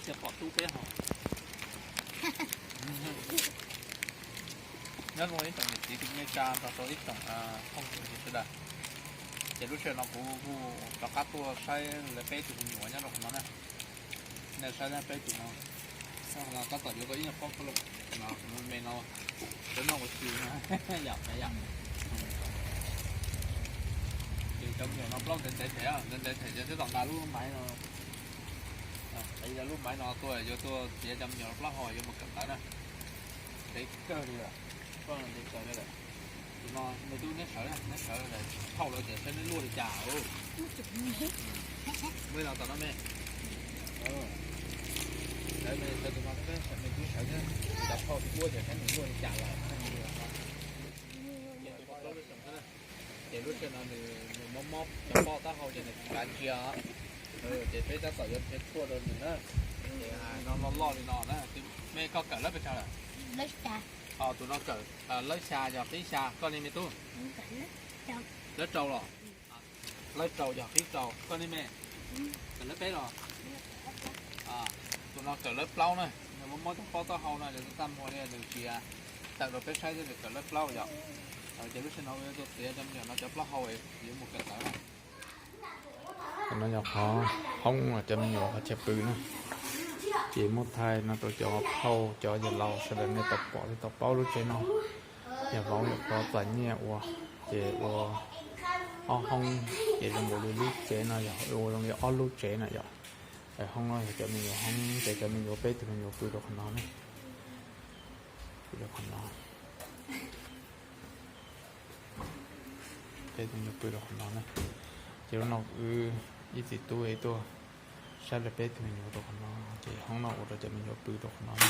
Ces pom tub peb hos. Nyob zoo ib tsoom niam txiv kwv tij neej tsa nrog rau ib tsoom phooj ywg sawv daws. Ces lub sij hawm no kuv kuj rov qab tuaj saib lawv peb tus me nyuam nyob rau qhov no na. Nej saib peb tus no, tab tom yuav tau ib nyuag pob koj los, me no, cov noj ua si, yam me yam. Ces cov me nyuam no plaub ntev ntev them, ntev ntev them ces twb tau nqa lub maiv no, nqa lub maiv no tuaj yuav tuaj txiav cov me nyuam no plaub hau yuav mus kawm ntawv na. Ntev kawg li lawm, koj ntev kawg li lawm. Tus no me tub neb sawv, neb sawv thauj lawv ces saib neb luaj li cas. Muaj ib los tom no me. Sawv me sawv tus no, me tub sawv thiab, cov phauj tus ub ces saib nws luaj li cas lawm. Ces lub sij hawm no nws mob mob cov pob taub hau ces nws kav ntsia, ces peb tab tom yuav tshuaj rau nws na. Ces no loj loj li no na. Me koj kawm lawb pes tsawg lawm? Tus no kawm lawb xya yog qib xya, koj ne me tub? Lawb rau los? Lawb rau yog qib rau, koj ne me? Kawm lawb peb los? Tus no kawm lawb plaub na, nws mob mob cov pob taub hau no ces tag muag li nws tsis tawm rau peb saib thiab, nws kawm lawb plaub yom. Ces lub sij hawm no yuav tuaj txiav cov me nyuam no cov plaub hau yuav mus kawm ntawv na. Qhov no yog qhov hoob cov me nyuam qhov chaw pw na. Ces muab thaij no rau cov phauj cov yawg laus sawv daws nej tau pom thiab tau paub lub tsev no. Yog vauv yog pov txais nyiaj ua, ces ua ob hoob, ces zoo nkaus li lub tsev no yog ua zoo li ob lub tsev na yom. Hoob no yog cov me nyuam hoob, ces cov me nyuam peb tug me nyuam pw rau qhov no ne. Pw rau qhov no. Peb tug me nyuam pw rau qhov no na. Ces lub no wb ib txiv tub tuaj saib lawv peb tug me nyuam rau qhov no, ces hoob no ua rau cov me nyuam pw rau qhov no na.